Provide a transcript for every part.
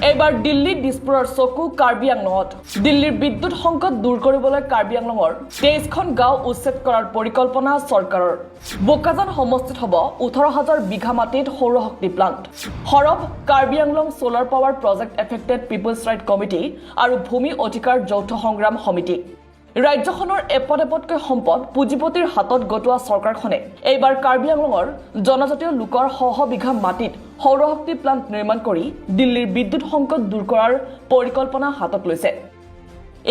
এইবাৰ দিল্লী দিছপুৰৰ চকু কাৰ্বি আংলঙত। দিল্লীৰ বিদ্যুৎ সংকট দূৰ কৰিবলৈ কাৰ্বি আংলঙৰ 23খন গাঁও উচ্ছেদ কৰাৰ পৰিকল্পনা চৰকাৰৰ। বোকাজান সমষ্টিত হ'ব 18,000 বিঘা মাটিত সৌৰশক্তি প্লাণ্ট। সৰব Karbi Anglong Solar Power Project Affected People's Right Committee আৰু ভূমি অধিকাৰ যৌথ সংগ্ৰাম সমিতি। ৰাজ্যখনৰ এপদ এপদকৈ সম্পদ পুঁজিপতিৰ হাতত গতোৱা চৰকাৰখনে এইবাৰ কাৰ্বি আংলঙৰ জনজাতীয় লোকৰ শ শ বিঘা মাটিত সৌৰশক্তি প্লাণ্ট নিৰ্মাণ কৰি দিল্লীৰ বিদ্যুৎ সংকট দূৰ কৰাৰ পৰিকল্পনা হাতত লৈছে।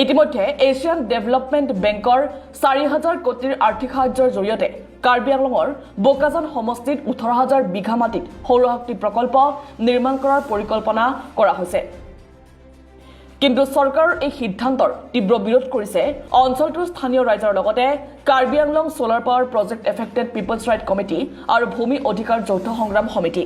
ইতিমধ্যে এছিয়ান ডেভেলপমেণ্ট বেংকৰ 4,000 কোটিৰ আৰ্থিক সাহায্যৰ জৰিয়তে কাৰ্বি আংলঙৰ বোকাজান সমষ্টিত 18,000 বিঘা মাটিত সৌৰশক্তি প্ৰকল্প নিৰ্মাণ কৰাৰ পৰিকল্পনা কৰা হৈছে। কিন্তু চৰকাৰৰ এই সিদ্ধান্তৰ তীব্ৰ বিৰোধ কৰিছে অঞ্চলটোৰ স্থানীয় ৰাইজৰ লগতে Karbi Anglong Solar Power Project Affected People's Right Committee আৰু ভূমি অধিকাৰ যৌথ সংগ্ৰাম সমিতি।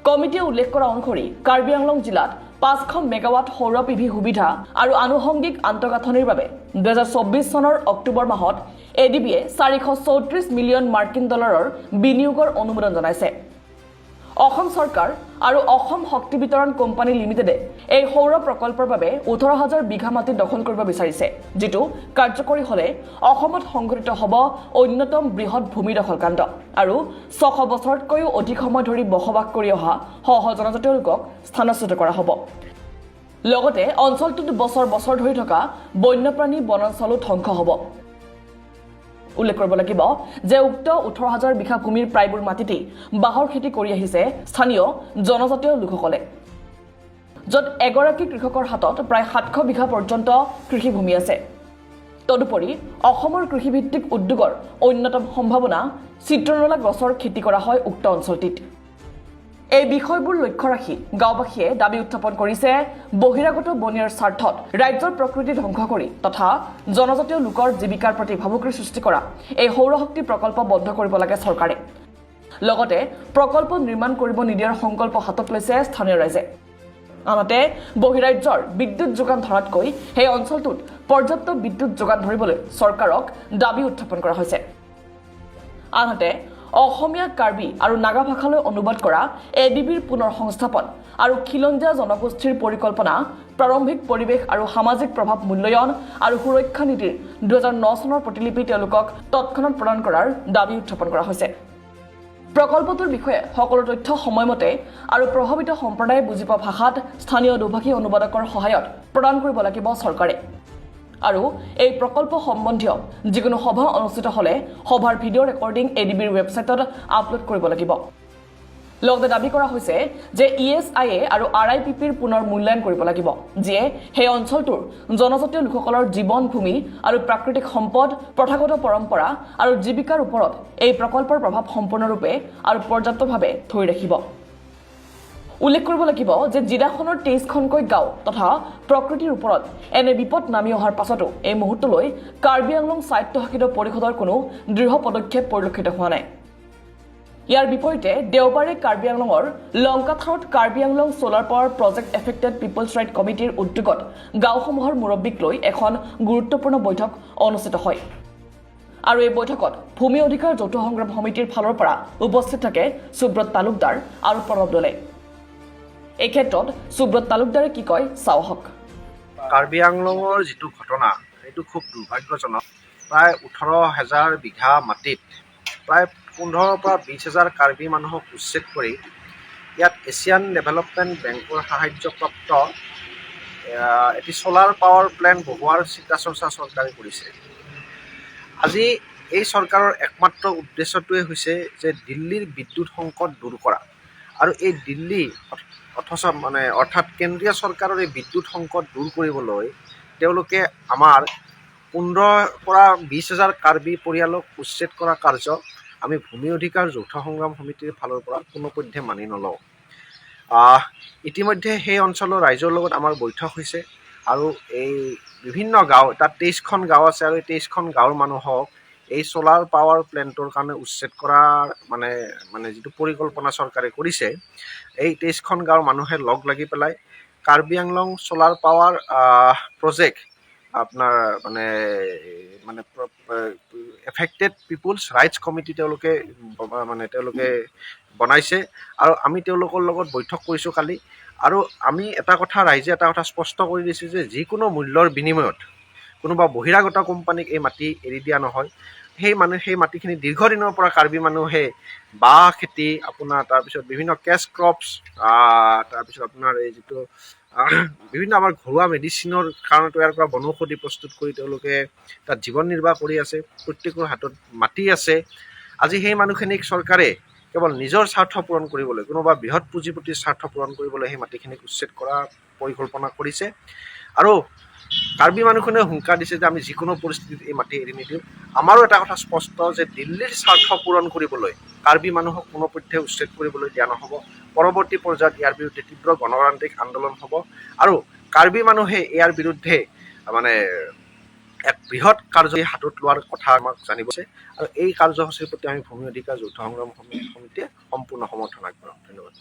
কমিটিয়ে উল্লেখ কৰা অনুসৰি কাৰ্বি আংলং জিলাত 500 মেগাৱাট সৌৰ পিভি সুবিধা আৰু আনুষংগিক আন্তঃগাঁথনিৰ বাবে 2024 চনৰ অক্টোবৰ মাহত এ ডি বিয়ে 434 মিলিয়ন মাৰ্কিন ডলাৰৰ বিনিয়োগৰ অনুমোদন জনাইছে। অসম চৰকাৰ আৰু অসম শক্তি বিতৰণ কোম্পানী লিমিটেডে এই সৌৰ প্ৰকল্পৰ বাবে 18,000 বিঘা মাটি দখল কৰিব বিচাৰিছে, যিটো কাৰ্যকৰী হ'লে অসমত সংঘটিত হ'ব অন্যতম বৃহৎ ভূমি দখল কাণ্ড আৰু 600 বছৰতকৈও অধিক সময় ধৰি বসবাস কৰি অহা শ শ জনজাতীয় লোকক স্থানচ্যুত কৰা হ'ব। লগতে অঞ্চলটোত বছৰ বছৰ ধৰি থকা বন্যপ্ৰাণী বনাঞ্চলো ধ্বংস হ'ব। উল্লেখ কৰিব লাগিব যে উক্ত 18,000 বিঘা ভূমিৰ প্ৰায়বোৰ মাটিতেই বাঁহৰ খেতি কৰি আহিছে স্থানীয় জনজাতীয় লোকসকলে, য'ত এগৰাকী কৃষকৰ হাতত প্ৰায় 700 বিঘা পৰ্যন্ত কৃষিভূমি আছে। তদুপৰি অসমৰ কৃষিভিত্তিক উদ্যোগৰ অন্যতম সম্ভাৱনা চিত্ৰনলা গছৰ খেতি কৰা হয় উক্ত অঞ্চলটিত। এই বিষয়বোৰ লক্ষ্য ৰাখি গাঁওবাসীয়ে দাবী উত্থাপন কৰিছে, বহিৰাগত বনিয়াৰ স্বাৰ্থত ৰাজ্যৰ প্ৰকৃতি ধ্বংস কৰি তথা জনজাতীয় লোকৰ জীৱিকাৰ প্ৰতি ভাবুকিৰ সৃষ্টি কৰা এই সৌৰশক্তি প্ৰকল্প বন্ধ কৰিব লাগে চৰকাৰে। লগতে প্ৰকল্প নিৰ্মাণ কৰিব নিদিয়াৰ সংকল্প হাতত লৈছে স্থানীয় ৰাইজে। আনহাতে বহিৰাজ্যৰ বিদ্যুৎ যোগান ধৰাতকৈ সেই অঞ্চলটোত পৰ্যাপ্ত বিদ্যুৎ যোগান ধৰিবলৈ চৰকাৰক দাবী উত্থাপন কৰা হৈছে। আনহাতে অসমীয়া, কাৰ্বি আৰু নাগা ভাষালৈ অনুবাদ কৰা এ ডি বিৰ পুনৰ সংস্থাপন আৰু খিলঞ্জীয়া জনগোষ্ঠীৰ পৰিকল্পনা, প্ৰাৰম্ভিক পৰিৱেশ আৰু সামাজিক প্ৰভাৱ মূল্যায়ন আৰু সুৰক্ষা নীতিৰ 2009 চনৰ প্ৰতিলিপি তেওঁলোকক তৎক্ষণাত প্ৰদান কৰাৰ দাবী উত্থাপন কৰা হৈছে। প্ৰকল্পটোৰ বিষয়ে সকলো তথ্য সময়মতে আৰু প্ৰভাৱিত সম্প্ৰদায়ে বুজি পোৱা ভাষাত স্থানীয় দুভাষী অনুবাদকৰ সহায়ত প্ৰদান কৰিব লাগিব চৰকাৰে। আৰু এই প্ৰকল্প সম্বন্ধীয় যিকোনো সভা অনুষ্ঠিত হ'লে সভাৰ ভিডিঅ' ৰেকৰ্ডিং এ ডি বিৰ ৱেবছাইটত আপলোড কৰিব লাগিব। লগতে দাবী কৰা হৈছে যে ই এছ I A আৰু আৰ I P পিৰ পুনৰ মূল্যায়ন কৰিব লাগিব, যিয়ে সেই অঞ্চলটোৰ জনজাতীয় লোকসকলৰ জীৱন, ভূমি আৰু প্ৰাকৃতিক সম্পদ, প্ৰথাগত পৰম্পৰা আৰু জীৱিকাৰ ওপৰত এই প্ৰকল্পৰ প্ৰভাৱ সম্পূৰ্ণৰূপে আৰু পৰ্যাপ্তভাৱে ধৰি ৰাখিব। উল্লেখ কৰিব লাগিব যে জিলাখনৰ 23খনকৈ গাঁও তথা প্ৰকৃতিৰ ওপৰত এনে বিপদ নামি অহাৰ পাছতো এই মুহূৰ্তলৈ কাৰ্বি আংলং স্বায়ত্তশাসিত পৰিষদৰ কোনো দৃঢ় পদক্ষেপ পৰিলক্ষিত হোৱা নাই। ইয়াৰ বিপৰীতে দেওবাৰে কাৰ্বি আংলঙৰ লংকাথাৰত Karbi Anglong Solar Power Project Affected People's Right কমিটিৰ উদ্যোগত গাঁওসমূহৰ মুৰব্বীক লৈ এখন গুৰুত্বপূৰ্ণ বৈঠক অনুষ্ঠিত হয় আৰু এই বৈঠকত ভূমি অধিকাৰ যৌথ সংগ্ৰাম সমিতিৰ ফালৰ পৰা উপস্থিত থাকে সুব্ৰত তালুকদাৰ আৰু প্ৰণৱ দলে। এই ক্ষেত্ৰত সুব্ৰত তালুকদাৰে কি কয়, চাওঁ আহক। কাৰ্বি আংলঙৰ যিটো ঘটনা, সেইটো খুব দুৰ্ভাগ্যজনক। প্ৰায় 18,000 বিঘা মাটিত প্ৰায় 15ৰ পৰা 20 হাজাৰ কাৰ্বি মানুহক উচ্ছেদ কৰি ইয়াত এছিয়ান ডেভেলপমেণ্ট বেংকৰ সাহায্যপ্ৰাপ্ত এটি ছ'লাৰ পাৱাৰ প্লেণ্ট বহুৱাৰ চিন্তা চৰ্চা চৰকাৰে কৰিছে। আজি এই চৰকাৰৰ একমাত্ৰ উদ্দেশ্যটোৱে হৈছে যে দিল্লীৰ বিদ্যুৎ সংকট দূৰ কৰা। আৰু এই দিল্লী অথচ মানে অৰ্থাৎ কেন্দ্ৰীয় চৰকাৰৰ এই বিদ্যুৎ সংকট দূৰ কৰিবলৈ তেওঁলোকে আমাৰ 15ৰ পৰা 20 হাজাৰ কাৰ্বি পৰিয়ালক উচ্ছেদ কৰা কাৰ্য আমি ভূমি অধিকাৰ যৌথ সংগ্ৰাম সমিতিৰ ফালৰ পৰা কোনোপধ্যে মানি নলওঁ। ইতিমধ্যে সেই অঞ্চলৰ ৰাইজৰ লগত আমাৰ বৈঠক হৈছে আৰু এই বিভিন্ন গাঁও, তাত 23খন গাঁও আছে আৰু এই 23খন গাঁৱৰ মানুহক এই ছ'লাৰ পাৱাৰ প্লেণ্টৰ কাৰণে উচ্ছেদ কৰাৰ মানে মানে যিটো পৰিকল্পনা চৰকাৰে কৰিছে, এই 23খন গাঁৱৰ মানুহে লগ লাগি পেলাই Karbi Anglong solar power project আপোনাৰ মানে মানে এফেক্টেড পিপুলছ ৰাইটছ কমিটি তেওঁলোকে মানে তেওঁলোকে বনাইছে আৰু আমি তেওঁলোকৰ লগত বৈঠক কৰিছোঁ কালি। আৰু আমি এটা কথা, ৰাইজে এটা কথা স্পষ্ট কৰি দিছে যে যিকোনো মূল্যৰ বিনিময়ত কোনোবা বহিৰাগত কোম্পানীক এই মাটি এৰি দিয়া নহয়। সেই মানুহ, সেই মাটিখিনি দীৰ্ঘদিনৰ পৰা কাৰ্বি মানুহে বাঁহ খেতি, আপোনাৰ তাৰপিছত বিভিন্ন কেছ ক্ৰপছ, তাৰপিছত আপোনাৰ এই যিটো বিভিন্ন আমাৰ ঘৰুৱা মেডিচিনৰ কাৰণে তৈয়াৰ কৰা বনৌষধি প্ৰস্তুত কৰি তেওঁলোকে তাত জীৱন নিৰ্বাহ কৰি আছে। প্ৰত্যেকৰ হাতত মাটি আছে। আজি সেই মানুহখিনিক চৰকাৰে কেৱল নিজৰ স্বাৰ্থ পূৰণ কৰিবলৈ, কোনোবা বৃহৎ পুঁজিপতিৰ স্বাৰ্থ পূৰণ কৰিবলৈ সেই মাটিখিনিক উচ্ছেদ কৰাৰ পৰিকল্পনা কৰিছে। আৰু কাৰ্বি মানুহখিনিয়ে হুংকাৰ দিছে যে আমি যিকোনো পৰিস্থিতিত এই মাটি এৰি নিদিওঁ। আমাৰো এটা কথা স্পষ্ট যে দিল্লীৰ স্বাৰ্থ পূৰণ কৰিবলৈ কাৰ্বি মানুহক কোনোপধ্যে উচ্ছেদ কৰিবলৈ দিয়া নহ'ব। পৰৱৰ্তী পৰ্যায়ত ইয়াৰ বিৰুদ্ধে তীব্ৰ গণতান্ত্ৰিক আন্দোলন হ'ব আৰু কাৰ্বি মানুহে ইয়াৰ বিৰুদ্ধে মানে এক বৃহৎ কাৰ্য হাতত লোৱাৰ কথা আমাক জানিব। আৰু এই কাৰ্যসূচীৰ প্ৰতি আমি ভূমি অধিকাৰ যৌথ সংগ্ৰাম সমিতিয়ে সম্পূৰ্ণ সমৰ্থন আগবঢ়াম। ধন্যবাদ।